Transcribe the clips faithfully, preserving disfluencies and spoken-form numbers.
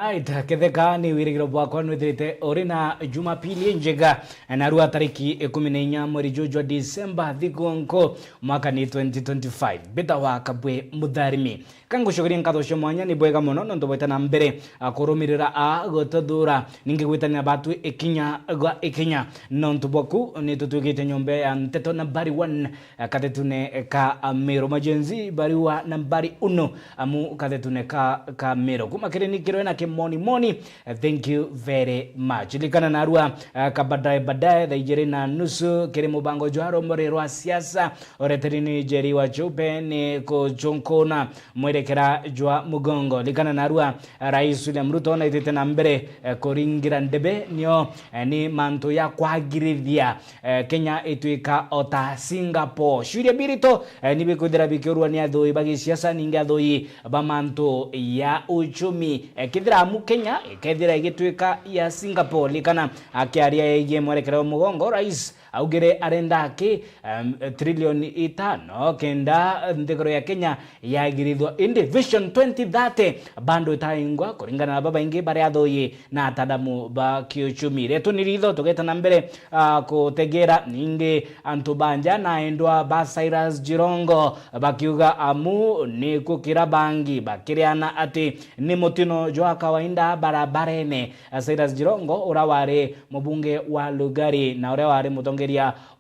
Right, ketheka ni wirigiro bwakwa nwithirite uri na Jumapili injega, narua tariki ikumi na inya mweri juju jwa December, thiku nku, mwaka ni twenty twenty-five. Mbitawa Kabwe Mutharimi. Ka ngucokerie nkatho cia mwanya, ni bwega mono nontu bwita na mbere, a, kurumirira a gututhuura, ningi gwitanira batwi ikinya gwa ikinya, nontu bwaku ni tutwikite nyomba ya nteto nambari one, a, kathetune ka, a, Meru. Majenzi barua nambari uno, amu kathetune ka, ka Meru. Kuma kiri ni kirwe na kimonimoni, a, thank you very much. Likana narua, a, ka baadaye baadaye, thaa ijiri na nusu, kiri mubango jwa rumburi rwa siasa, ureteri ni Njeri wa Chupe ni kuchunkuna mwerekera jwa mugongo. Likana narua, Rais William Ruto naitite na mbere, eh, kuringira ndebe nio, eh, ni mantu ya kwagirithia, eh, Kenya itwika o ta Singapore. Ciuria birito, eh, ni bikwithira bikiurwa ni athoi ba gisiasa, ningi athoi ba mantu ya uchumi. Eh, kethira amu Kenya ikethira igitwika ya Singapore. Likana akiaria yegie mwerekera wa mugongo, Rais augire arenda aki, em, trilioni itano kenda nthiguru ya Kenya yagirithwa. Indi Vision twenty thirty bado itaingwa kuringana na babaingi baria athoyi na atadamu ba kiuchumi. Retu ni ritho tugeta na mbere, ah, kutegera ningi antu ba nja na endwa ba Cyrus Jirongo bakiuga amu ni kukira bangi bakiriana ati ni mutino jwa kawaida barabarene. Cyrus Jirongo, uria wari mubunge wa Lugari na uria wari mutongeria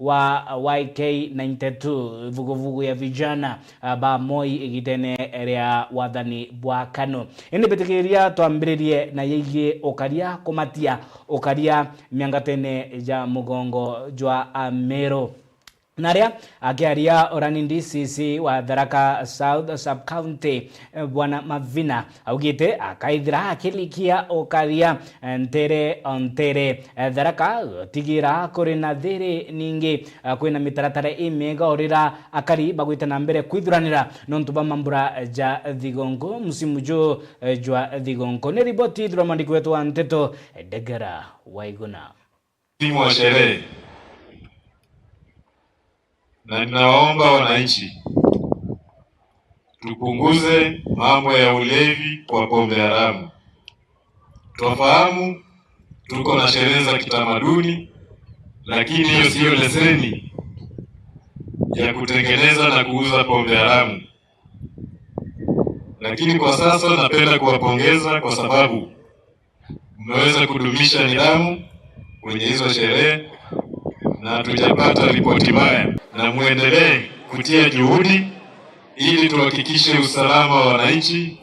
wa Y K ninety-two, vuguvugu ya vijana, a, ba Moi igitene ria wathani bwa KANU. Indi bitikiria twambiririe na yegii ukaria kumatia ukaria miangatene ja mugongo jwa Ameru. Na aria akiaria urani D C C wa Tharaka South Sub-County, eh, Bwana Mavina augite akaithira akilikia ukaria, eh, ntere o ntere. Eh, Tharaka gutigira kuri na thiri ningi, eh, kwina mitaratara imiega urira akari bagwite na mbere kwithuranira nontu bwa mambura ja thigonko, musimu ju, eh, jwa thigonko. Ni riboti ithirwa mwandiki wetu wa nteto, eh, Ndegera Waiguna. Msimu wa sherehe, na ninawaomba wananchi tupunguze mambo ya ulevi kwa pombe haramu. Twafahamu tuko na sherehe za kitamaduni, lakini hiyo siyo leseni ya kutengeneza na kuuza pombe haramu. Lakini kwa sasa napenda kuwapongeza kwa sababu mmeweza kudumisha nidhamu kwenye hizo sherehe na hatujapata ripoti mbaya, na muendelee kutia juhudi ili tuhakikishe usalama wa wananchi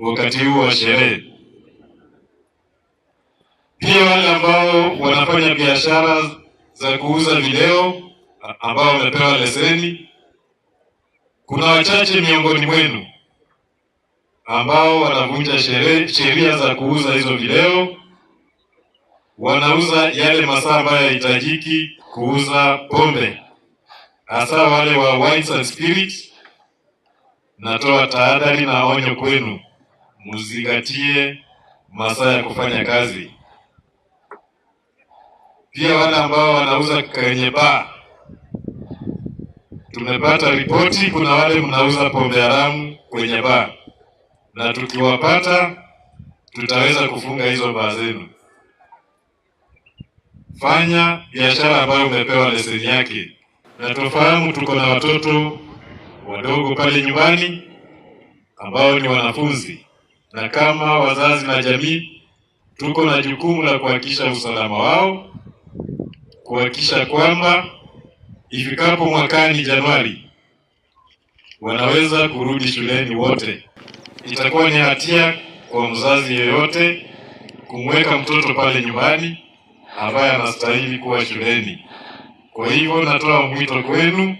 wakati huu wa sherehe. Pia wale ambao wanafanya biashara za kuuza vileo, a-, ambao wamepewa leseni, kuna wachache miongoni mwenu ambao wanavunja shere-, sheria za kuuza hizo vileo, wanauza yale masaa ambayo hayahitajiki kuuza pombe, hasa wale wa wines and spirits. Natoa tahadhari na onyo kwenu, muzingatie masaa ya kufanya kazi. Pia wale ambao wanauza kwenye baa, tumepata ripoti kuna wale mnauza pombe haramu kwenye baa, na tukiwapata tutaweza kufunga hizo baa zenu. Fanya biashara ambayo umepewa leseni yake. Na tufahamu tuko na watoto wadogo pale nyumbani ambao ni wanafunzi, na kama wazazi na jamii tuko na jukumu la kuhakikisha usalama wao, kuhakikisha kwamba ifikapo mwakani Januari wanaweza kurudi shuleni wote. Itakuwa ni hatia kwa mzazi yeyote kumweka mtoto pale nyumbani ambaye anastahili kuwa shuleni. Kwa hivyo natoa mwito kwenu,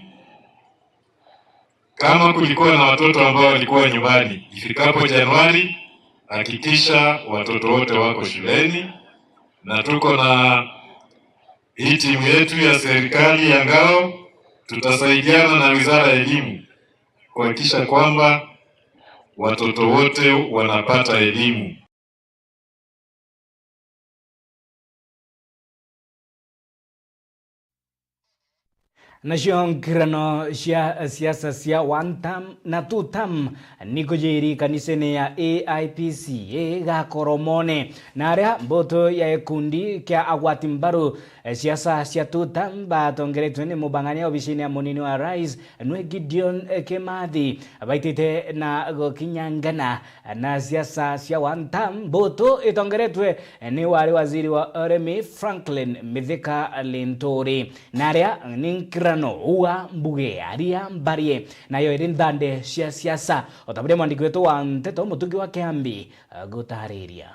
kama kulikuwa na watoto ambao walikuwa nyumbani, ifikapo Januari, hakikisha watoto wote wako shuleni, na tuko na hii timu yetu ya serikali ya ngao, tutasaidiana na Wizara ya Elimu kuhakikisha kwamba watoto wote wanapata elimu. Nacio nkirano cia siasa cia one term na two term nikujiri kanisene ya A I P C A Gakoromone, na aria mbutu ya gikundi kia agwati mbaru siasa cia two term batongeretwe ni mubang'ania obisine ya munini wa rais nwe Gideon Kimathi baitite na gukinyangana na siasa cia one term. Mbutu itongeretwe ni wari waziri wa urimi Franklin Mithika Linturi. Na aria ni nkirano ua mbuge aria mbarie nayo iri nthande cia siasa, o ta buria mwandiki wetu wa nteto Mutugi wa Kiambi agutariria.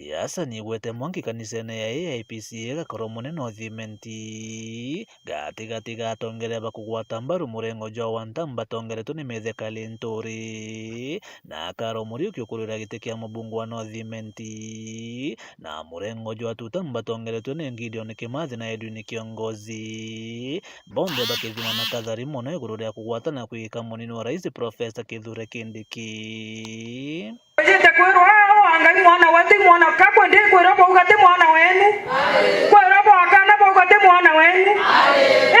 Siasa ni igwete mwanki kanisene ya A I P C A Gakoromone North Imenti, gatigati ga atongeria ba kugwata mbaru murengo jwa one term batongeretwe ni Mithika Linturi na Karo Muriuki ukurira giti kia mubunge wa North Imenti, na murengo jwa two term batongeretwe ni Gideon Kimathi na Edwin Kiongozi. Bonthe bakithimana kathari mono iguru ria kugwatana kwigika munini wa rais Professor Kithure Kindiki. Ujite kwirwa, "Aa, Ngai mwana wetu, i mwana kakwe," ndikwirwa bauga ti mwana wenu. Kwirwa bwakana bauga ti mwana wenu.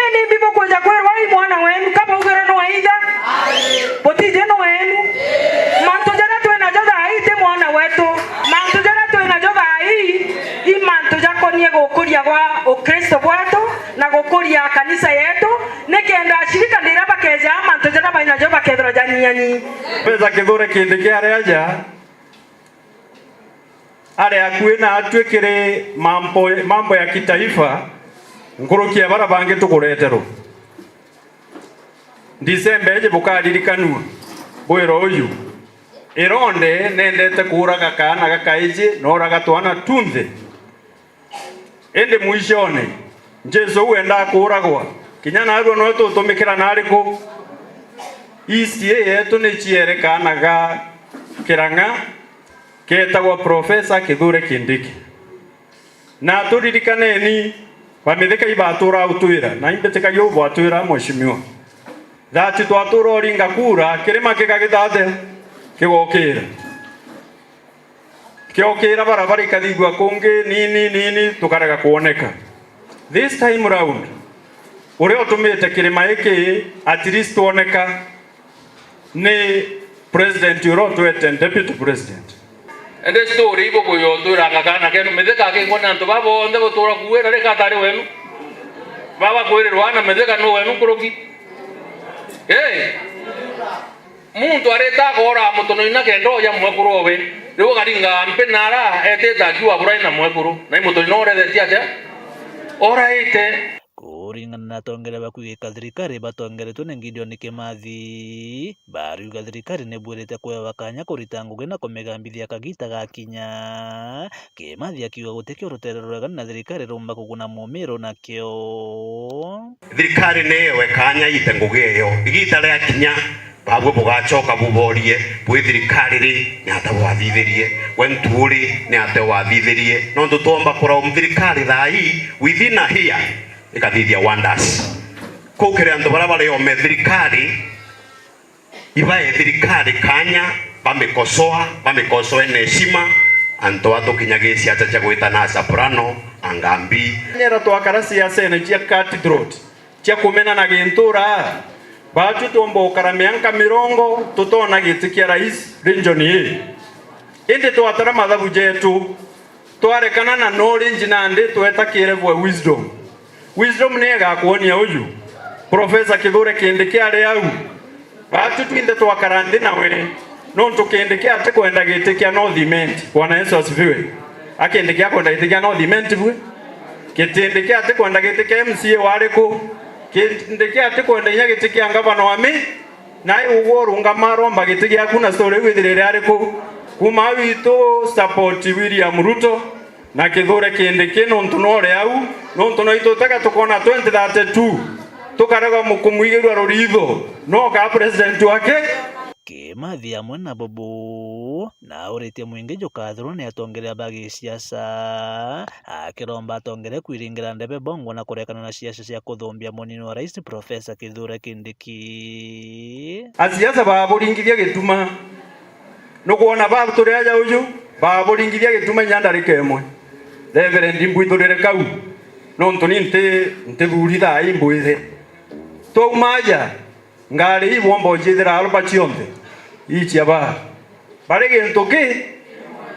Indi mbi bukwija kwirwa i mwana wenu, ka baugire nwe itha? Butiji nwe enu. Mantu jaria twi najo thaa ii ti mwana wetu. Mantu jaria twi najo thaa ii i mantu jakonie gukuria gwa Ukristo bwetu na gukuria kanisa yetu, nikenda ashirika ndiria bakeja mantu jaria bai najo bakethirwa janyianyi. Professor Kithure Kindiki ari aja, ari akui na atui kiri mambo, mambo ya kitaifa, nkuruki ya baria bangi tukureterwa. Ndisemba iji bukaririkanua bwira uju, Herode nendete kuuraga kaana gakaiji na uraga twana tunthe. Indi mwishone, Jesu uu endaa kuuragwa. Kinya naarua nwe tutumikira naari ku? East ii yetu ni ciere kaana ga kirang'a keetagwa Professor Kithure Kindiki. Na turirikaneni, bamithika ibatura utwira, na imbitikagia uu bwatwira, Mheshimiwa. That twatura uringa kura, kirima kigagita atia? Kigokira. Kiokira barabara ikathithua kungi nini nini, tukarega kwoneka. This time round, uria utumite kirima giki at least twoneka ni president uria utwete deputy president. Indi story ibukuya utwiranga kaana kenu, mithika akingwa ni antu baba bonthe butura kuwira rika atari wenu? Baba kwirirwa na mithika nu wenu nkuruki? Ii. Muntu arita akoora mutonoi na kenda oja mwekuru owe. Riu ukaringa mpi nara etite akiuga burai na mwekuru. Na i mutonoi no urethetie atia? Oraite. Kuringana na atongeria ba kwigika thirikari batongeretwe ni Gideon Kimathi, bariuga thirikari ni bwirite kwewa kanya kurita ngugi na kumigambithia kagita gakinya. Kimathi akiuga gutikio rutere rwega na thirikari rumba kuguna mumiro nakio. Thirikari ni yewe kanya ite ngugi eyo. Igita riakinya, babwe bugacoka buborie, bwi thirikari ri, ni ate bwathithirie? Gwe Nturi, ni ate wathithirie? Nontu twomba kuraum thirikari thaa ii, within a year, ikathithia wonders. Kuu kiri antu baria bari ome thirikari, ibae thirikari kanya, bamikosoa, bamikosoe na heshima, antu atukinyagia ciaca cia gwitana a soprano, a ngambi. Nyera twakara ciacene cia Cutthroat, cia kumenana gintura, baatwi twomba gukara mianka mirongo tutona giti kia rais region ii. Indi twatara mathabu jetu, twarekana na knowledge nandi tweta ki level ya wisdom. Wisdom ni igakwonia uju, Professor Kithure Kindiki ari au. Baatwi twinthe twakara nthi nawe, nontu Kindiki atikwenda giti kia North Imenti. Bwana Yesu asifiwe. A Kindiki akwenda giti kia North Imenti bwe? Kindiki atikwenda giti kia M C A wari ku? Kindiki atikwenda inya giti kia ngavana wa Mi? Nai ugwe urungama aromba giti giaku na story iu ithirire ari ku? Kuma au itu support William Ruto na Kithure Kindiki nontu nore au, nontu no itutega tukona twenty thirty-two tukarega mu-, kumwigirua ruritho no ka president wake. Kimathi amwe na Bobo na auritie mwingi jukathurwa ni atongeria ba gisiasa, akiromba atongeria kwiringira ndebe bongwa na kurekana na siasa cia kuthumbia munini wa rais Professor Kithure Kindiki. Asiasa baburingithia gituma. Nukwona ba turi aja uju, baburingithia gituma inya ndarika imwe. Reverend, mbwithurire kau, nontu ni nti, ntithuri thaa ii mbwire. Twauma aja, ngari ii bwomba uciithira alba cionthe, ii cia ba. Bari gintu ki?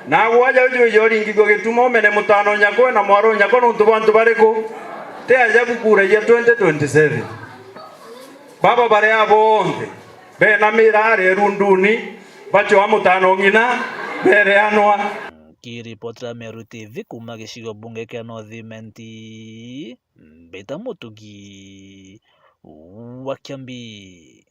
Naagwe aja uju wija uringithua gituma umene mutaana o nyakwe na mwara o nyakwe nontu bwa antu bariku? Ti aja bukuragia twenty twenty-seven. Baba bari abo bonthe, benamira aria irunduni, bacwaa mutaana o ng'ina, bereanwa. Nkiripotera Meru T V kuuma gicigo bunge kia North Imenti, Mbita Mutugi wa Kiambi.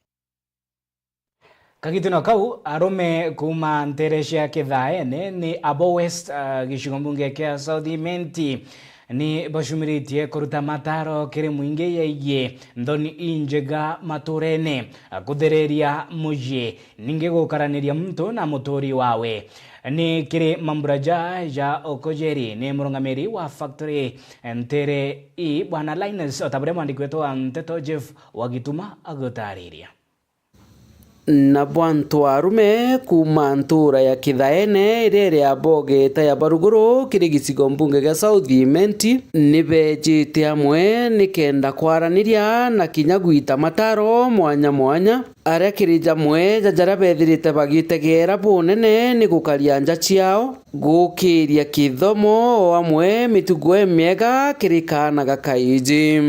Kagitino kau, arume kuuma nteere cia Kithaene ni abo West, ah, gicigo mbunge kia South Imenti, ni bacumiritie kuruta mataro kiri mwingi yegie nthoni injega matuurene, ah, kuthereria mucii, ningi gukaraniria muntu na mutuuri wawe. Ni kiri mambura ja ja Okojeri, ni murungamiri wa factory nteere ii, Bwana Linus, o ta buria mwandiki wetu wa nteto Jeff wa Gituma agutaariria. Nabo antu arume kuuma ntuura ya Kithaene iria iri abogeta ya baruguru kiri gicigo mbunge gia South Imenti ni beejite amwe nikenda kwaraniria na kinya gwita mataro mwanya mwanya, aria kiri jamwe ja jaria bethirite bagitegeera bunene ni gukaria nja ciao, gukiiria kithomo o amwe mitugo imiega kiri kaana ga kaiji.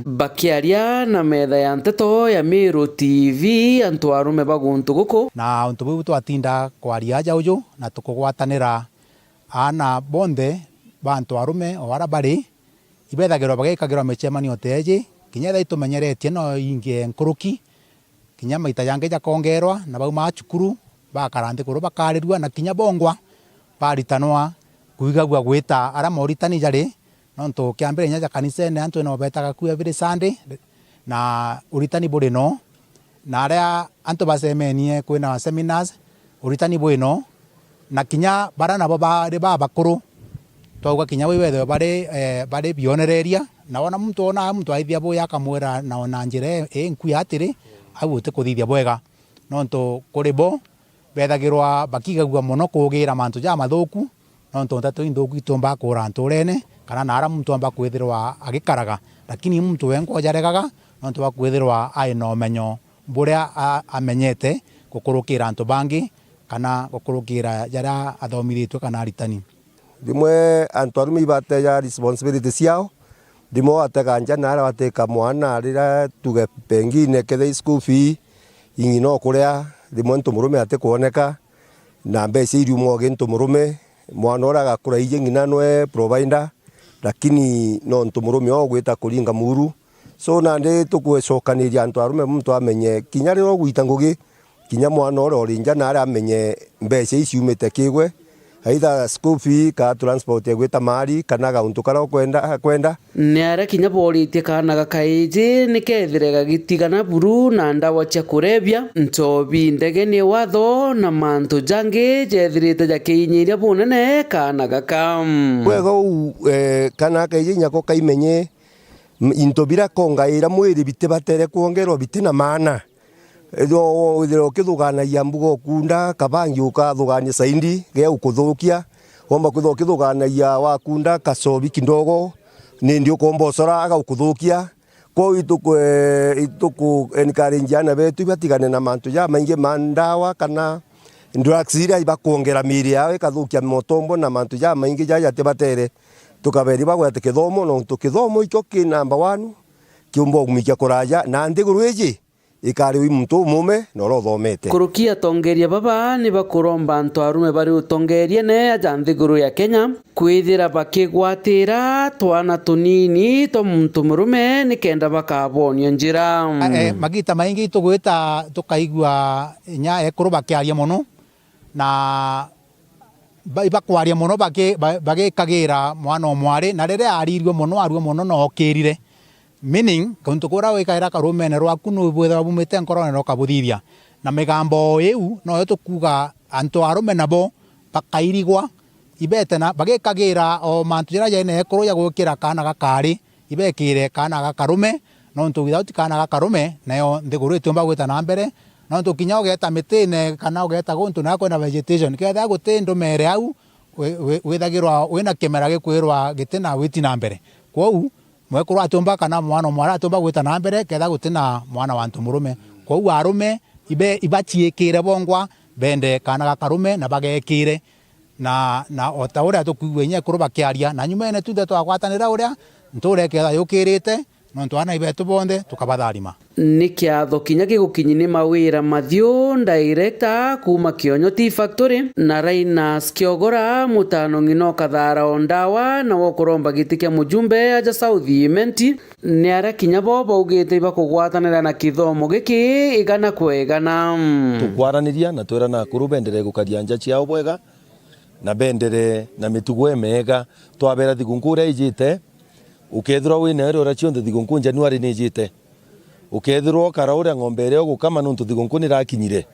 Bakiaria na metha ya nteto ya Meru T V, antu arume ba guntu guku. Na untu buu twatinda kwaria aja uju na tukugwatanira aana bonthe ba antu arume o aria bari, ibethagirwa bagikagirwa micemanio ta iji, kinya ethira itumenyeretie no ingi nkuruki, kinya maita jangi jakongerwa, na bauma cukuru, bakara nthiguru bakarirua, na kinya bongwa baritanwa kwigagua gwita aria moritani jari, nontu kia mbere kinya ja kanisene antu no betaga ku every Sunday, na uritani buri no, na aria antu bacemenie kwina seminars, uritani bwi no, na kinya baria nabo bari babakuru, twauga kinya bau bethwe bari, eh, bari bionereria, na wona muntu wona muntu aithia buya akamwira na, na njira i-, inkui atiri, au utikuthithia bwega, nontu kuri bo bethagirwa bakigagua mono kuugira mantu jamathuku, nontu nteto inthuku itiumbaga kuura ntuurene, kana na aria muntu aumba kwithirwa agikaraga, lakini muntu wengwa ujaregaga nontu bwa kwithirwa ai na umenyo buria a-, amenyete gukurukira antu bangi, kana gukurukira jaria athomithitue kana aritani. Rimwe antu arume ibateja responsibility ciao, rimwe watega nja na aria wateka mwana riria tuge pengine kethira i school fee, ing'i no kuria, rimwe ntu murume atikwoneka, na mbeca iriuma o gintu murume, mwana uria agakura iji ng'ina nwe provider, lakini no ntu murume o gwita kuringa muru. So nandi tukugwicokaniria antu arume muntu amenye kinya riria ugwita ngugi, kinya mwana uria uri nja naari amenye mbeca ii ciumite kigwe, either school fee, kana transport ya gwita maari, kana gauntu karia ukwenda, akwenda. Ni aria kinya booritie kaana ga kaiji ni kethire gagitigana buru na ndawa cia kurebia, nchobi, ndege ni watho na mantu jangi jethirite jakiinyiria bunene kaana gaka. Bwega uu, eh, kaana ga kaiji nyako kaimenye, m-, into biria kongaira mwiri bitibatere kwongerwa, bitina maana. Ethirwa withirwa ukithuganagia mbuga ukunda, kabangi ukathugania saindi, gea ukuthukia. Womba kwithirwa ukithuganagia wakunda kacobi kidogo, nindi ukomba ucora, agaukuthukia. Kwou ituku-, eh, ituku encourage aana betu batigane na mantu jamaingi ma ndawa kana drugs iria ibakwongera miiri yao, ikathukia motombo na mantu jamaingi jaja jatibatere. Tukaberia bagwete kithomo, nontu kithomo ikio ki number one, kiumba ugumikia kuraja, na nthiguru iji ikari wi muntu umume na uria uthomete. Nkuruki atongeria baba ni bakuromba antu arume bari utongeriene aja nthiguru ya Kenya kwithira bakigwatira twana tunini twa muntu murume nikenda bakabonio njira. Eh, magita maingi itugwita tukaigua inya ekuru bakiaria mono, na ba-, ibakwaria mono baki-, ba-, bagikagira mwana o mwari, na riria arirue mono, arue mono, na okirire. Meaning, kuntu kuria wikaira karumene rwaku nu bwithirwa bumite nkorone na ukabuthithia. Na migambo o iu, noyo tukuuga antu arume nabo bakairigwa, ibete na bagikagira o mantu jaria jaina ekuru ja gwikira kaana gakari, ibekire kaana ga karume, nontu without kaana ga karume, nayo nthiguru itiumba gwita na mbere, nontu kinya ugeeta mitine kana ugeeta guntu nayo kwina vegetation, kethira guti ndumere au, wi-, wi-, withagirwa wina kimera gikwirwa giti na witi na mbere. Kwou, mwekuru atiumba kana mwana o mwari atiumba gwita na mbere kethira guti na mwana wa antu murume. Kwou arume ibe ibaciikire bongwa, bende kaana ga karume na bagekire. Na, na o ta uria tukwigua inya ekuru bakiaria, na nyumene tunthe twagwatanira uria ntuura iketha yukirite, nontu aana ibetu bonthe tukabatharima. Ni kiatho kinya gigukinyi ni Mawira Mathiu, director kuuma Kionyo Tea Factory, na Linus Kiogora, mutano ng'ina o Kathara o Ndawa, na wokuromba giti kia mujumbe aja South Imenti, ni aria kinya bo baugite ibakugwatanira na kithomo giki igana kwa igana. Tukwaraniria na twirana akuru benderee gukaria nja ciao bwega, na benderee na mitugo imeega. Twabera thigunkuu iria ijite, ukethirwa wina iria uria cionthe thigunkuu Januari ni ijite. Ukethirwa ukara uria ng'ombe iria ugukama nontu thigunkuu ni irakinyire.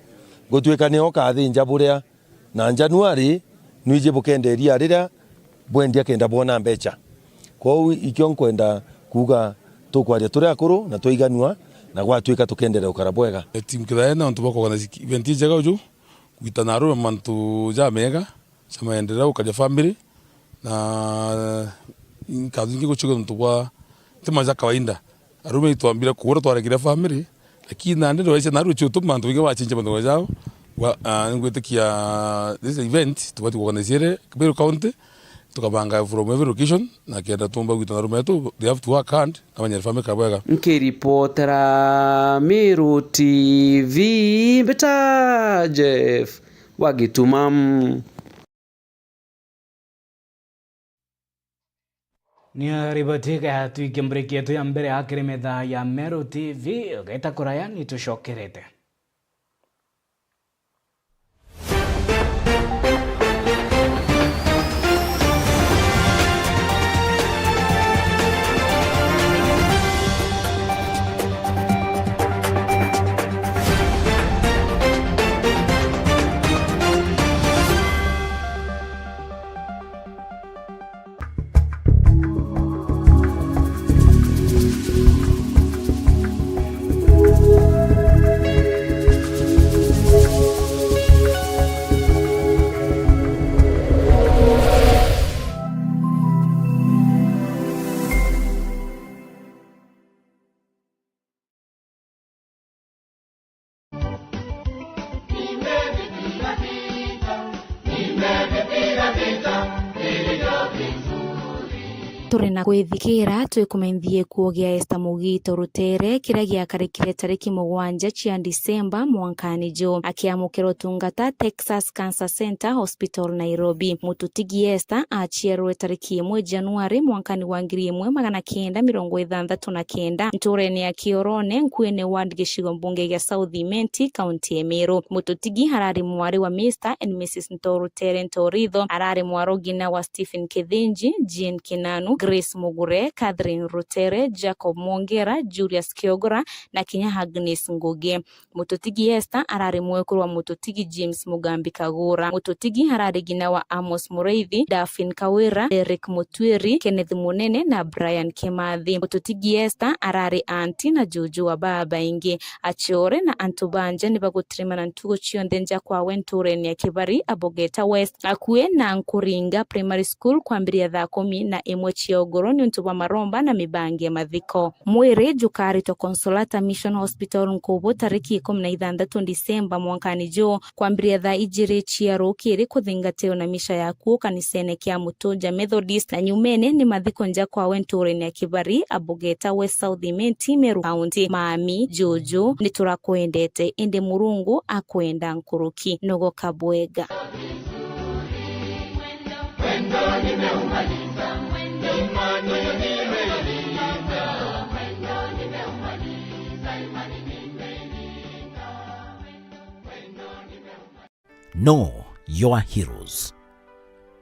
Gutwika nio ukathinja buria, na Januari nwiji bukenda iria riria bwendia kenda bwona mbeca. Kwou ikio nkwenda kuuga, tukwaria turi akuru na twaiganua, na gwatwika tukenderea gukara bwega. Team Kithaena nontu bwa kuorganize event injega uju. Gwitana arume mantu jamega ja maendeleo, ukaria family, na nkatho ingi gucokia nontu bwa nti maja kawaida. Arume itwambire kuura twarekire family, lakini nandi ndwaise naru ciutu mantu maingi bachinja mantu jao. Wa, ah, ngwitikia this event tubati kuorganize iri Meru County, tukabanga from every location, na kenda tumba gwitana arume etu, they have to work hard, na manyere family kabwega. Nkiripotera Meru T V, mbita Jeff wa Gituma. Niyo riboti iga yatwikia mburiki yetu ya mbere akiri metha ya Meru T V, ugaita kuraya ni tucokerete. Turi na kwithikira twikumenthie gikuo gia Esther Mugito Rutere, kiria giakarikire tariki mugwanja cia Disemba mwankani ju, akiamukira utungata Texas Cancer Center Hospital, Nairobi. Mututigi Esther aciarwe tariki imwe Januari mwankani wa ngiri imwe magana kenda mirongo ithanthatu na kenda, nturene ya Kiorone, Nkuene Ward, gicigo mbunge gia South Imenti, kaunti ya Meru. Mututigi arari mwari wa Mister and Missus Ntorutere Ntoritho, arari mwaro ngina wa Stephen Kithinji, Jane Kinanu, Grace Mugure, Catherine Rutere, Jacob Mwongera, Julius Kiogora na kinya Agnes Ngugi. Mututigi Esther arari mwekuru wa Mututigi James Mugambi Kagura. Mututigi arari ngina wa Amos Muraithi, Daphine Kawira, Eric Mutwiri, Kenneth Munene na Brian Kimathi. Mututigi Esther arari anti na juju wa babaingi. Aciore na antu ba nja ni bagutirimana ntugo cionthe nja kwawe nturene ya Kibari, Abogeta West, akui na Nkuringa Primary School, kwambiria thaa kumi na imwe cia ugoro niuntu bwa maromba na mibangi ya mathiko. Mwiri jukaritwa Consolata Mission Hospital Nkubu tariki ikumi na ithanthatu Disemba mwankani ju, kwambiria thaa ijiri cia rukiri kuthingatio na misha ya kuo kanisene kia Mutunja Methodist, na nyumene ni mathiko nja kwawe nturene ya Kibari, Abogeta West, South Imenti, Meru County. Mami, juju, ni turakwendete, indi Murungu akwenda nkuruki. Nogoka bwega. Know your heroes.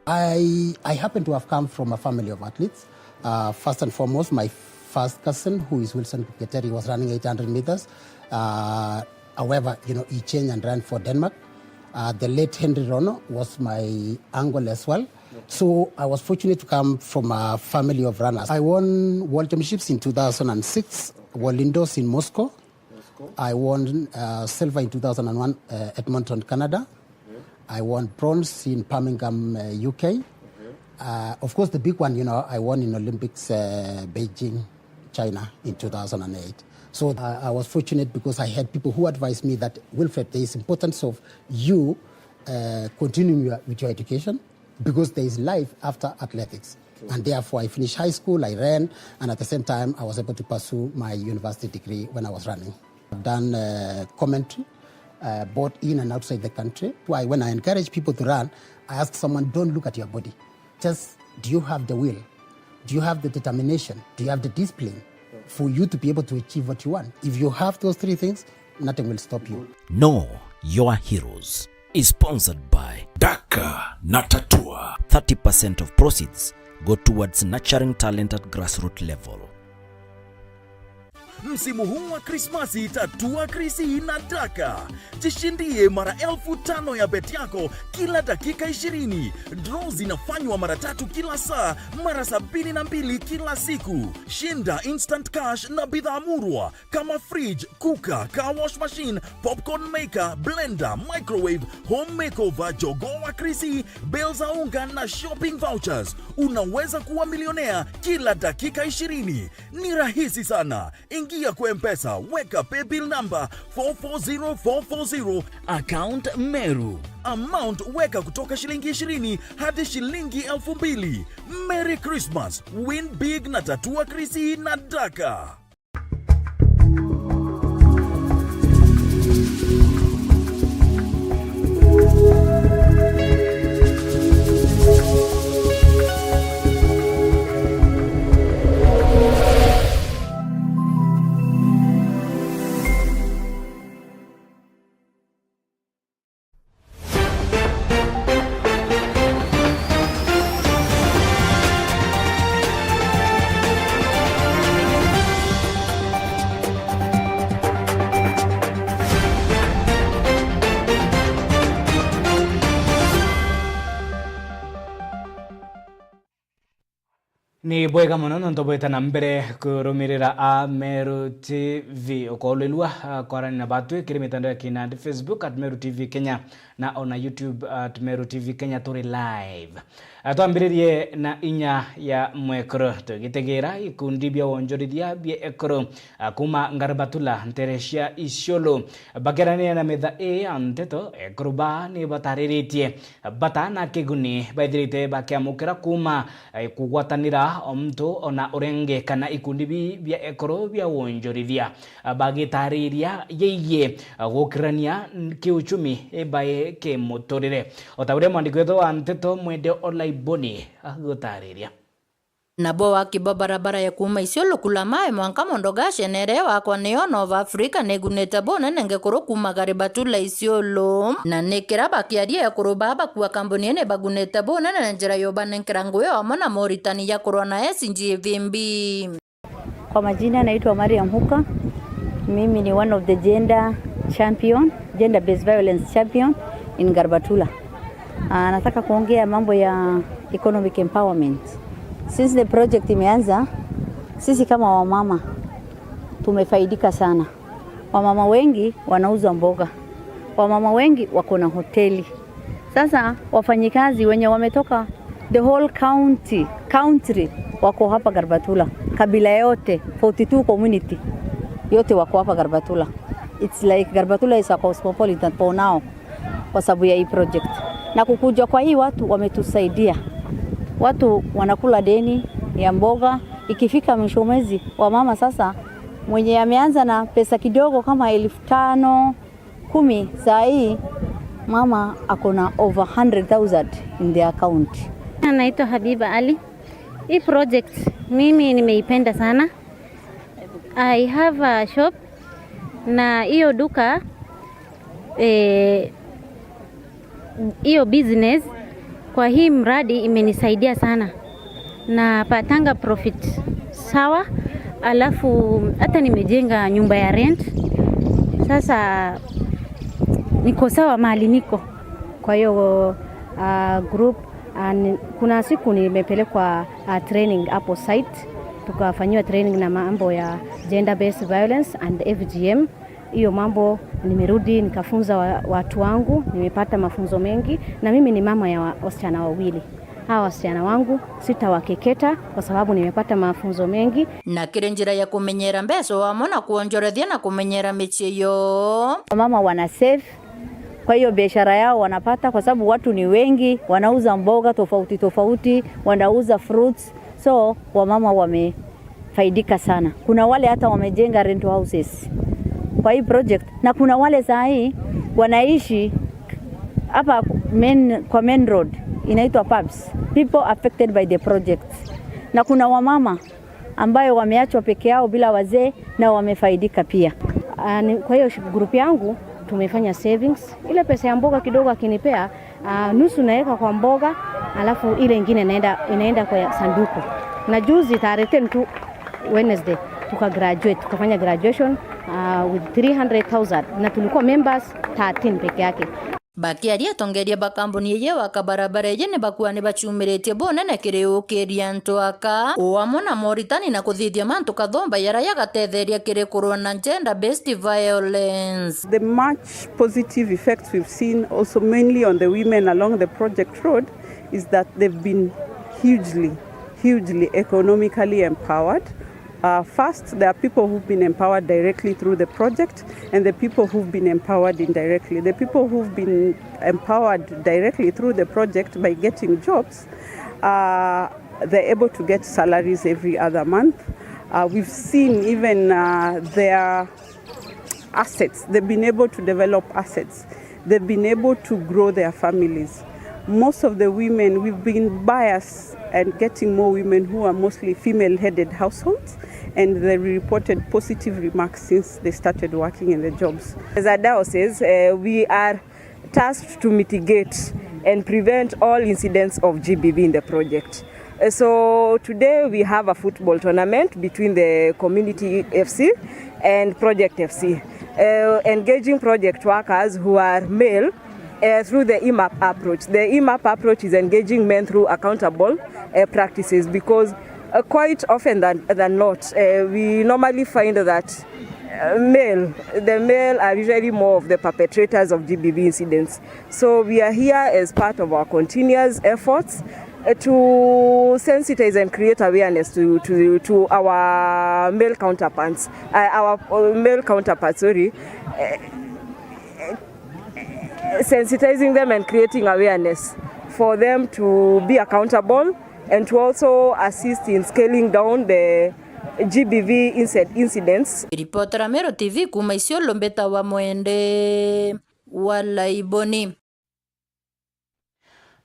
I, I happen to have come from a family of athletes. Uh, first and foremost, my first cousin, who is Wilson Kipketeri, was running eight hundred meters. Uh, however, you know, he changed and ran for Denmark. Uh, the late Henry Rono was my uncle as well. So I was fortunate to come from a family of runners. I won world championships in two thousand and six, World Indoors in Moscow. I won, uh, silver in two thousand and one, uh, Edmonton, Canada. I won bronze in Birmingham, uh, U K. Uh, of course, the big one, you know, I won in Olympics, uh, Beijing, China in two thousand eight. So, uh, I was fortunate because I had people who advised me that, "Wilfred, there is importance of you, uh, continuing your, with your education because there is life after athletics." And therefore, I finished high school, I ran, and at the same time, I was able to pursue my university degree when I was running. I've done, uh, commentary, uh, both in and outside the country. Why, when I encourage people to run, I ask someone, "Don't look at your body. Just, do you have the will? Do you have the determination? Do you have the discipline for you to be able to achieve what you want?" If you have those three things, nothing will stop you. Know Your Heroes is sponsored by Daka na Tatua. Thirty percent of proceeds go towards nurturing talent at grassroots level. Msimu huu wa Krismasi, tatua Krisi na Daka. Jishindie mara elfu tano ya bet yako kila dakika ishirini. Draw zinafanywa mara tatu kila saa, mara sabini na mbili kila siku. Shinda instant cash na bidhaa murwa kama fridge, cooker, car wash machine, popcorn maker, blender, microwave, home makeover, jogoo wa Krisi, bale za unga na shopping vouchers. Unaweza kuwa milionea kila dakika ishirini. Ni rahisi sana. Ingia kwa M-Pesa, weka paybill number four four zero four four zero. Account Meru. Amount weka kutoka shilingi ishirini hadi shilingi elfu mbili. Merry Christmas, win big na tatua Krisi na Daka. Ni bwega mono nontu bwita na mbere kurumirira Ameru T V. Ukoolwirua, ah, kwarania na batwi kiri mitandao ya kinandi, Facebook at Meru T V Kenya na ona YouTube at Meru T V Kenya, turi live. Ah, twambiririe na inya ya mwekuru, tugitigira ikundi bia wonjorithia bia ekuru, ah, kuma Ngaribatula, ntere cia Isiolo, bakerania na metha ii ya nteto, ekuru baa ni batariritie bata na kiguni baithirite bakiamukira kuma, eh, kugwatanira o muntu ona urenge kana ikundi bi bia ekuru bia wonjorithia, ah, bagitariria yeigie, ah, gukirania n-, kiuchumi, eh, bae kimuturire. O ta uria mwandiki wetu wa nteto Mwende Olaiboni agutariria. Nabo waki bwa barabara ya kuuma Isiolo Kulamae mwanka Mondogashe nere wakwa niyo Nova Africa nigunite bunene ngekuru kuuma Garibatula Isiolo. Na ni kira bakiaria ekuru baa bakua kambuni ii nibagunite bunene na njira ya ubanenkera ngugi o amwe na moritani ya kurwa na S G V B. Kwa majina naitwa Mariam Huka. Mimi ni one of the gender champion, gender based violence champion in Garibatula. Ah, nataka kuongea mambo ya economic empowerment. Since the project imeanza, sisi kama wamama tumefaidika sana. Wamama wengi wanauza mboga. Wamama wengi wako na hoteli. Sasa wafanyikazi wenye wametoka the whole county, country wako hapa Garibatula. Kabila yote, forty two community yote wako hapa Garibatula. It's like Garibatula is a cosmopolitan for now kwa sababu ya hii project. Na kukuja kwa hii watu wametusaidia. Watu wanakula deni ya mboga. Ikifika mwisho mwezi, wamama sasa, mwenye ameanza na pesa kidogo kama elfu tano, kumi, saa hii mama ako na over hundred thousand in their account. Naitwa Habiba Ali. Hii project mimi nimeipenda sana. I have a shop na hiyo duka, eh, hiyo business kwa hii mradi imenisaidia sana. Napatanga profit sawa, alafu hata nimejenga nyumba ya rent. Sasa niko sawa mahali niko. Kwa hiyo, ah, group, ah, ni-, kuna siku nimepelekwa, ah, training hapo site, tukafanyiwa training na mambo ya gender based violence and F G M. Hiyo mambo nimerudi nikafunza wa-, watu wangu, nimepata mafunzo mengi, na mimi ni mama ya wa-, wasichana wawili. Hawa wasichana wangu sitawakeketa kwa sababu nimepata mafunzo mengi. Na kiri njira ya kumenyera mbeca wamwe na kuonjorethia na kumenyera micii yoo. Wamama wana save, kwa hiyo biashara yao wanapata, kwa sababu watu ni wengi, wanauza mboga tofauti tofauti, wanauza fruits, so wamama wamefaidika sana. Kuna wale hata wamejenga rental houses kwa hii project, na kuna wale saa hii wanaishi hapa main, kwa main road inaitwa pubs, people affected by the project, na kuna wamama ambayo wameachwa peke yao bila wazee na wamefaidika pia. Ah, ni, kwa hiyo sh-, group yangu tumefanya savings. Ile pesa ya mboga kidogo akinipea, ah, nusu naweka kwa mboga, alafu ile ingine inaenda, inaenda kwa sanduku. Na juzi tarehe ten tu, Wednesday, tuka graduate, tukafanya graduation, ah, with three hundred thousand, na tulikuwa members thirteen peke yake. Bakiaria, atongeria ba kambuni iji waka barabara iji ni bakuuga ni baciumiritie bunene kiri ukiria antu aka, o amwe na moritani na kuthithia mantu kathomba jaria jagatetheria kiri kurua na gender based violence. The much positive effects we've seen also mainly on the women along the project road is that they've been hugely, hugely economically empowered. Uh, first, there are people who've been empowered directly through the project and the people who've been empowered indirectly. The people who've been empowered directly through the project by getting jobs, uh, they're able to get salaries every other month. Uh, we've seen even, uh, their assets. They've been able to develop assets. They've been able to grow their families. Most of the women, we've been biased and getting more women who are mostly female-headed households, and they reported positive remarks since they started working in the jobs. As a diocese, uh, we are tasked to mitigate and prevent all incidents of G B V in the project. Uh, so today we have a football tournament between the community F C and Project F C, uh, engaging project workers who are male, uh, through the E M A P approach. The E M A P approach is engaging men through accountable, uh, practices because, uh, quite often than, than not, uh, we normally find that, uh, male, the male are usually more of the perpetrators of G B V incidents. So we are here as part of our continuous efforts, uh, to sensitize and create awareness to, to, to our male counterparts, uh, our, uh, male counterparts, sorry, uh, sensitizing them and creating awareness for them to be accountable and to also assist in scaling down the G B V inci-, incidents. Ripotera Meru T V kuuma Isiolo, mbitawa Mwende wa Laiboni.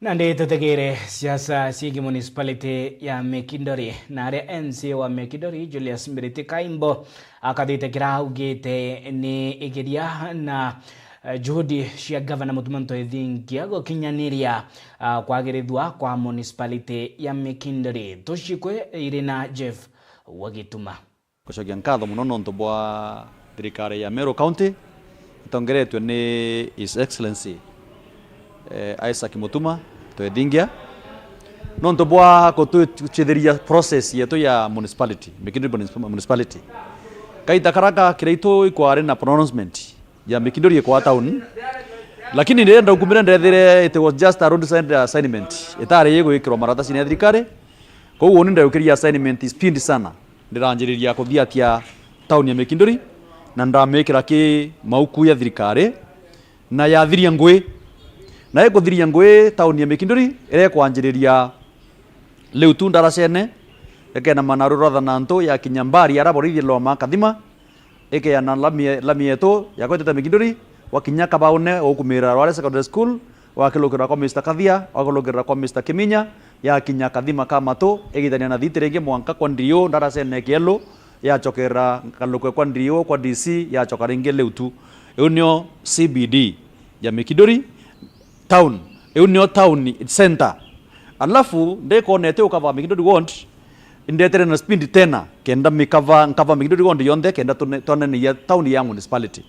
Nandi tutegere siasa ciigi municipality ya Mikindori, na aria M C A wa Mikindori, Julius Mbiriti Kaimbo, akathite kiria augite ni igeria na, eh, juhudi cia gavana Mutuma M'Ethingia gukinyaniria, ah, kwagirithua kwa municipality ya Mikindori. Tucikwe iri na Jeff Wagituma. Gucokia nkatho mono nontu bwa thirikari ya Meru County itongeretwe ni His Excellency, eh, Isaac Mutuma M'Ethingia, nontu bwa gutucithiria process yetu ya municipality, Mikinduri Municip-, Municipality. Kaita karia gakira itu ikwari na pronouncement ya Mikinduri ikwa town, lakini riria ndaukumire ndethire it was just a roadside assignment, itari igwikirwa maratasini ya thirikari. Kou uni ndaukiria assignment speed sana. Ndiranjiriria kuthiatia tauni ya Mikinduri, na ndamikira ki mauku ya thirikari, na yathiria ngui. Na ikuthiria ngui tauni ya Mikinduri, iria ikwanjiriria riu tu ndaracene, ikena manaru rwa Thanantu, yakinya Mbari, ara borithi lwa Makathima, ikeana lami, lami yetu ya kwetete Mikinduri, wakinya Kabaune, ukumira Rware Secondary School, wakilukira kwa Mister Kathia, wakilukira kwa Mister Kiminya, yakinya Kathima ka Matu, igitania na thiti ringi mwanka kwa Ndiriu, ndaracene Kielu, yacokerera ngalukwe kwa Ndiriu, kwa D C, yacoka ringi riu tu. Iu nio C B D ya Mikinduri town. Iu nio town center. Alafu, ndikonete ukava Mikinduri ward, indetere na speed tena, kenda mikava, nkava Mikinduri ward yonthe, kenda tune-, twaneneia town ya municipality.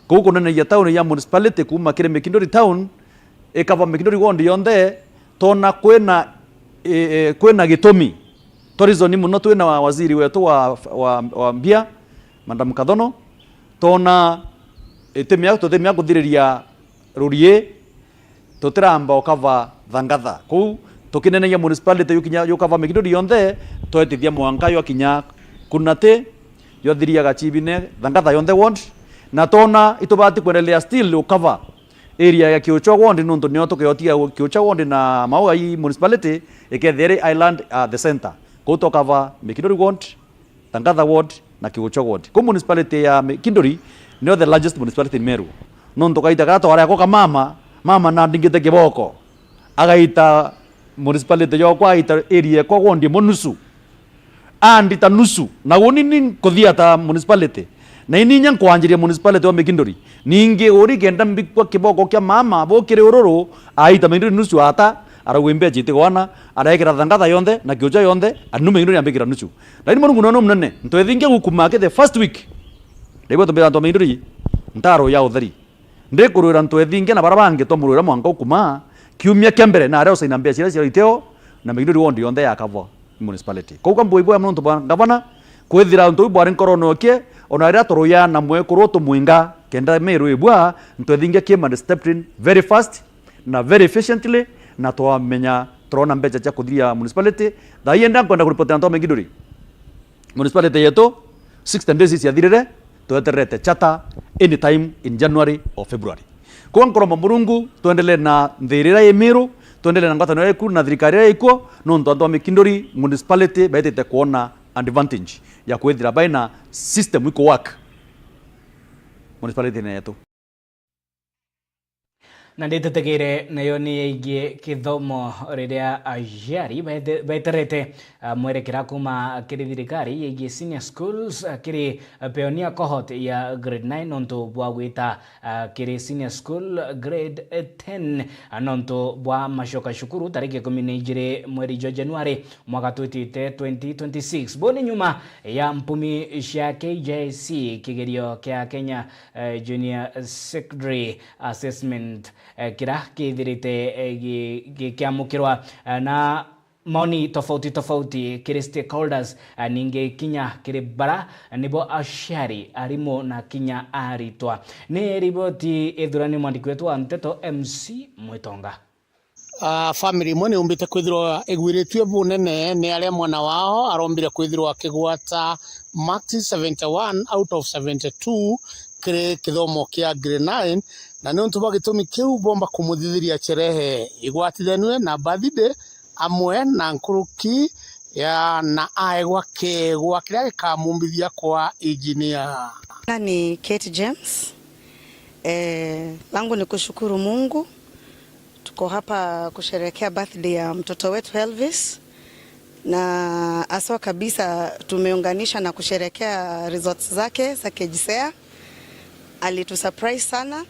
Kou kuneneia town ya municipality kuma kiri Mikinduri town, ikava Mikinduri ward yonthe, tona kwina, e, e, kwina gitumi. Twa reason muno twina wa-, waziri wetu wa, wa, wa mbia, Madam Kathono, tona itimia, tutimia kuthiriria rurie, tutiramba ukava thangatha. Kou Tukinenegia municipality yukinya yukava Mikinduri yonthe, twetithia mwanka ywakinya Kunati, ywathiriaga Chibine, Thangatha yonthe ward, na twona itubati kwendelea still ukava area ya Kiuchwa ward, nontu nio tukeotiga Kiuchwa ward na Mauga i municipality ikethia iri island at the center. Kou tukava Mikinduri ward, Thangatha ward na Kiuchwa ward. Kou municipality ya Mikinduri nio the largest municipality in Meru. Nontu kaita karia twareko ka mama, mama nandingite kiboko. Agaita municipality yokwa, aita area ekwa ward imwe nusu. Andita nusu. Na uni ni nkuthia ta municipality. Na ini inya nkwanjiria municipality wa Mikinduri. Ningi uri kenda mbikwa kiboko kia mama, bukiri ururu, aita Mikinduri nusu ata, arauga imbecha itigwana, arekira Thangatha yonthe, na Kiuchwa yonthe, anu Mikinduri ambikira nusu. Lakini Murungu nono munene, ntwethingia gukuma ki the first week. Ndaigua tumbira antu a Mikinduri, ntaro ya utheri. Ndikurwira ntwethingia na bara bangi twamurwira mwanka ukuma, kiumia kia mbere, na aria usaina mbecha iria ciaiteo, na Mikinduri ward yonthe yakavwa municipality. Kou ka mbui bwega nontu bwa ngavana, kwithira untu buu bwari nkorone okie, ona riria turuya na mwekuru tumwinga, kenda Meru ibua, ntwethingia came and stepped in very fast, na very efficiently, na twamenya turona mbecha cia kuthiria municipality. Thaa ii enda nkwenda kuripotera antu a Mikinduri. Municipality yetu, sixty days ciathirire, twetererete charter anytime in January or February. Kwa nkoromba Murungu, twendelee na nthirira i Miru, twendelee na ngwataniro yeku na thirikari iria ikuo, nontu antu a Mikinduri municipality baitite kuona advantage ya kwithira baina system iko work municipality yetu. Na nditetegere nayo ni yaigie kithomo riria aciari bete-, beterete, ah, mwerekera kuma kiri thirikari yaigie senior schools, ah, kiri, ah, pioneer cohort ya grade nine nontu bwa gwita, ah, kiri senior school grade ten, ah, nontu bwa macoka cukuru tariki ikumi na ijiri mweri jwa Januari mwaka twitite twenty twenty-six. Bo ni nyuma ya mpumi cia K J C, kigerio kia Kenya eh, Junior Secondary Assessment, eh, kira kithirite, eh, gi-, gi-, gikiamukirwa, eh, na maoni tofauti tofauti kiri stakeholders, eh, ningi kinya kiri bara, eh, nibo aciari, arimu na kinya aritwa. Ni riboti ithurani mwandiki wetu wa nteto M C Mwitonga. Ah, family imwe niumbite kwithirwa igwiritue bunene ni aria mwana wao arombire kwithirwa akigwata marks seventy-one out of seventy-two kiri kithomo kia grade nine, na niuntu bwa gitumi kiu bomba kumuthithiria cherehe igwatithanue na birthday amwe na nkuruki ya, na aegwa kegwa kiria gikamumbithia kwa engineer. Jina ni Kate James. Eh, langu ni kushukuru Mungu. Tuko hapa kusherehekea birthday ya mtoto wetu Elvis, na haswa kabisa tumeunganisha na kusherehekea results zake za KJSEA. Alitusurprise sana,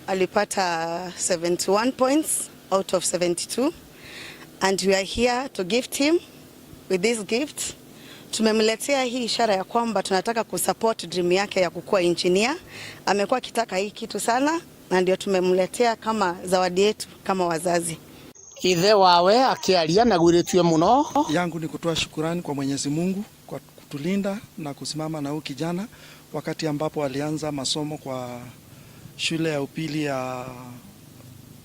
alipata seventy-one points out of seventy-two, and we are here to gift him with this gift. Tumemletea hii ishara ya kwamba tunataka kusupport dream yake ya kukuwa engineer. Amekuwa akitaka hii kitu sana, na ndio tumemletea kama zawadi yetu kama wazazi. Ithe wawe akiaria nagwiritue muno. Yangu ni kutoa shukurani kwa Mwenyezi Mungu kwa kutulinda na kusimama na huyu kijana wakati ambapo alianza masomo kwa shule ya upili ya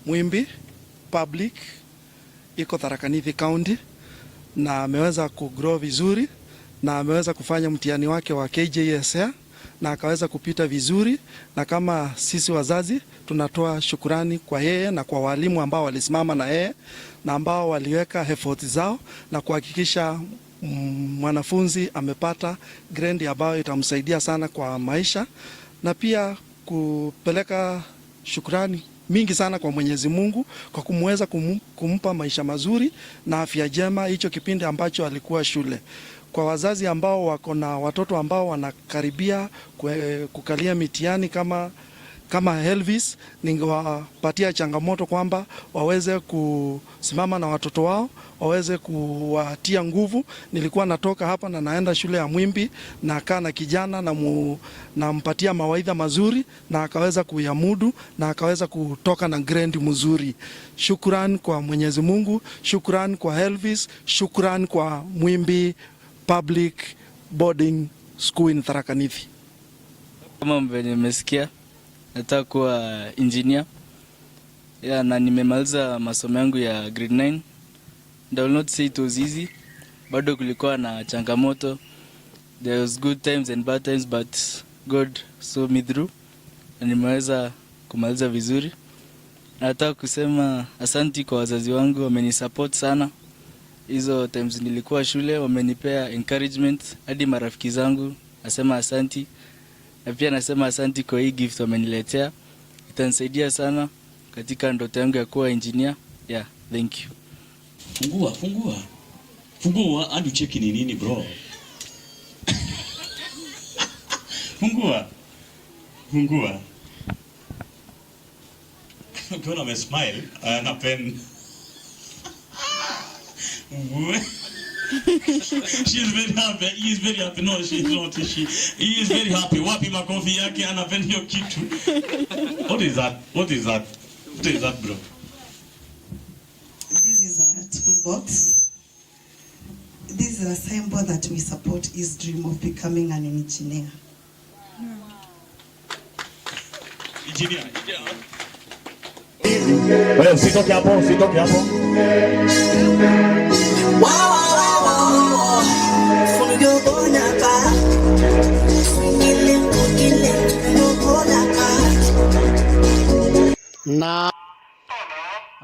Mwimbi Public, iko Tharaka Nithi County, na ameweza kugrow vizuri na ameweza kufanya mtihani wake wa KJSEA na akaweza kupita vizuri, na kama sisi wazazi tunatoa shukurani kwa yeye na kwa walimu ambao walisimama na yeye na ambao waliweka effort zao na kuhakikisha, mm, mwanafunzi amepata grade ambayo itamsaidia sana kwa maisha, na pia kupeleka shukrani mingi sana kwa Mwenyezi Mungu kwa kumweza kumu-, kumpa maisha mazuri na afya njema hicho kipindi ambacho alikuwa shule. Kwa wazazi ambao wako na watoto ambao wanakaribia kue-, kukalia mitihani kama, kama Elvis, ningewapatia changamoto kwamba waweze kusimama na watoto wao, waweze kuwatia nguvu. Nilikuwa natoka hapa na naenda shule ya Mwimbi, nakaa na kijana na mu-, nampatia mawaidha mazuri, na akaweza kuyamudu na akaweza kutoka na grade mzuri. Shukran kwa Mwenyezi Mungu, shukran kwa Elvis, shukran kwa Mwimbi Public Boarding School in Tharaka Nithi. Kama venye mmesikia, nataka kuwa engineer. Yeah, na nimemaliza masomo yangu ya grade nine. And I will not say it was easy. Bado kulikuwa na changamoto. There was good times and bad times, but God saw me through. Na nimeweza kumaliza vizuri. Nataka kusema asanti kwa wazazi wangu, wamenisupport sana. Hizo times nilikuwa shule, wamenipea encouragement. Hadi marafiki zangu, nasema asanti. Na pia nasema asanti kwa hii gift wameniletea. Itanisaidia sana katika ndoto yangu ya kuwa engineer. Yeah, thank you. Fungua, fungua. Fungua, hadi ucheki ni nini, bro. Fungua. Fungua. Ukiona amesmile, anapenda. She is very happy. He is very happy. No, she is not. She, he is very happy. Wapi makofi yake? Anapenda hiyo kitu. What is that? What is that? What is that, bro? This is a toolbox. This is a symbol that we support his dream of becoming an engineer. Engineer. Wewe usitoke hapo, usitoke hapo. Na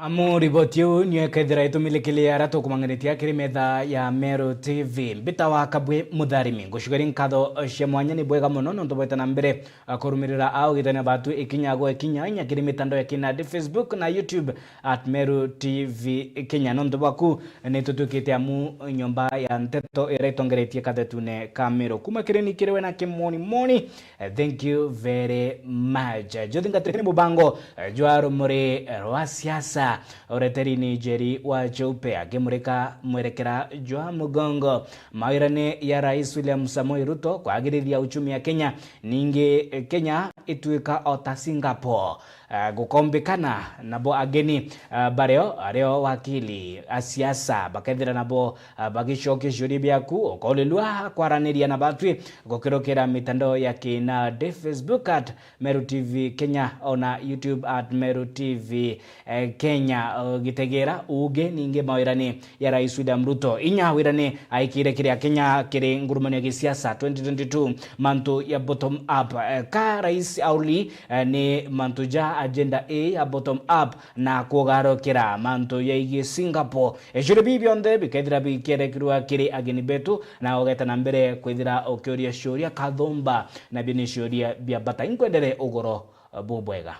amu riboti iu nio ikethira itumilikiria aria tukumang'anitia kiri metha ya Meru T V. Mbita wa Kabwe Mutharimi, ngucukeria nkatho cia mwanya. Ni bwega mono nontu bwete na mbere kurumirira au gitania batu ikinya gwa ikinya inya kiri mitandao ya kinandi, Facebook na YouTube at Meru T V Kenya. Nontu bwaku ni tutwikite amu nyomba ya nteto iria itongeretie kathetune ka Meru. Kuma kiri ni kiri we na kimoni moni. Eh, thank you very much. Juthingatire ni mubango, eh, jwa rumuri, eh, rwa siasa. Ureteri ni Njeri wa Cheupe akimurika mwerekera jwa mugongo. Mawirane ya Rais William Samoei Ruto kwagirithia uchumi ya Kenya. Ningi, eh, Kenya ituika o ta Singapore. Eh, gukombikana nabo ageni, eh, bario, ario wakili a siasa bakethira nabo, eh, bagicokia ciuria biaku, ukoolilua kwaraniria na batwi gukirukira mitandao ya kinandi, Facebook at Meru T V Kenya, ona YouTube at Meru T V, eh, Kenya. Eh, gitegera uuge ningi mawirani ya Rais William Ruto. Inya wirani aikire kiri Akenya kiri ngurumanio ya gisiasa twenty twenty-two, mantu ya bottom up. Eh, ka rais auli, eh, ni mantu ja agenda ii ya bottom up na kugarukira mantu yaigie Singapore. Ecuria bii bionthe bikethira bikerekirwa kiri ageni betu, na ugeta na mbere kwithira ukiuria ciuria kathumba, na bio ni ciuria bia bata. Inkwendere ugoro bubwega.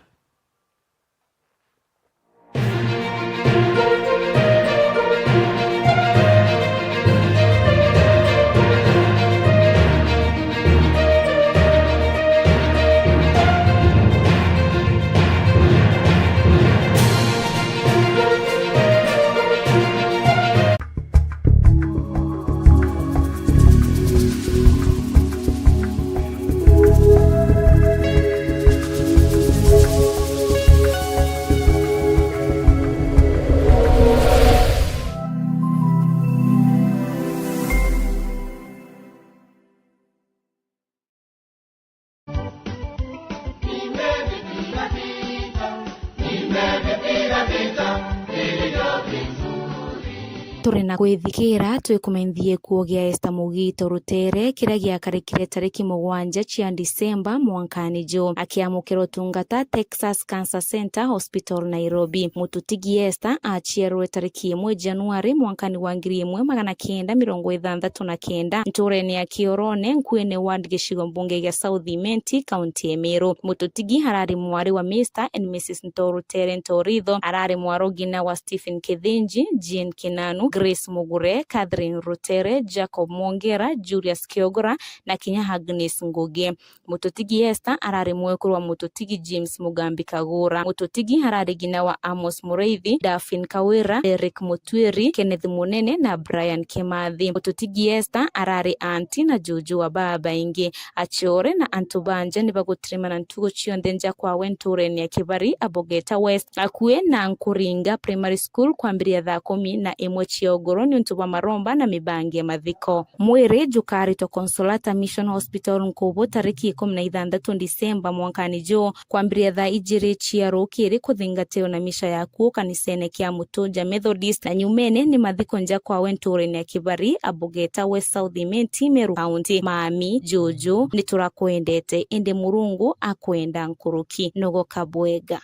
Turi na gwithikira twikumenthie kuo gia Esther Mugito Rutere, kiria giakarikire tariki mugwanja cia Disemba mwankani ju, akiamukira utungata Texas Cancer Center Hospital, Nairobi. Mututigi Esther aciarwe tariki imwe Januari mwankani wa ngiri imwe magana kenda mirongo ithanthatu na kenda, nturene ya Kiorone, Nkuene Ward, gicigo mbunge gia South Imenti, kaunti ya Meru. Mututigi arari mwari wa Mister and Missus Ntorutere Ntoritho, arari mwarugina wa Stephen Kithinji, Jane Kinanu, Grace Mugure, Catherine Rutere, Jacob Mwongera, Julius Kiogora na kinya Agnes Ngugi. Mututigi Esther arari mwekuru wa Mututigi James Mugambi Kagura. Mututigi arari ngina wa Amos Muraithi, Daphine Kawira, Eric Mutwiri, Kenneth Munene na Brian Kimathi. Mututigi Esther arari anti na juju wa babaingi. Aciore na antu banja ni bagutirimana ntugo cionthe nja kwawe nturene ya Kibari, Abogeta West, akue na Nkuringa Primary School kwambiria thaa kumi na imwe cia ugoro niuntu bwa maromba na mibangi ya mathiko. Mwiri jukaritwa Consolata Mission Hospital Nkubu tariki ikumi na ithanthatu Disemba mwankani juu, kwambiria thaa ijiri cia rukiri kuthingatio na misha ya kuo kanisene kia Mutunja Methodist, na nyumene ni mathiko nja kwawe nturene ya Kibari, Abugeta West South Imenti, Meru County. Mami, juju, niturakwendete, indi Murungu akwenda nkuruki. Nogoka bwega.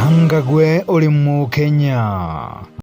Anga gwe uri Mukenya?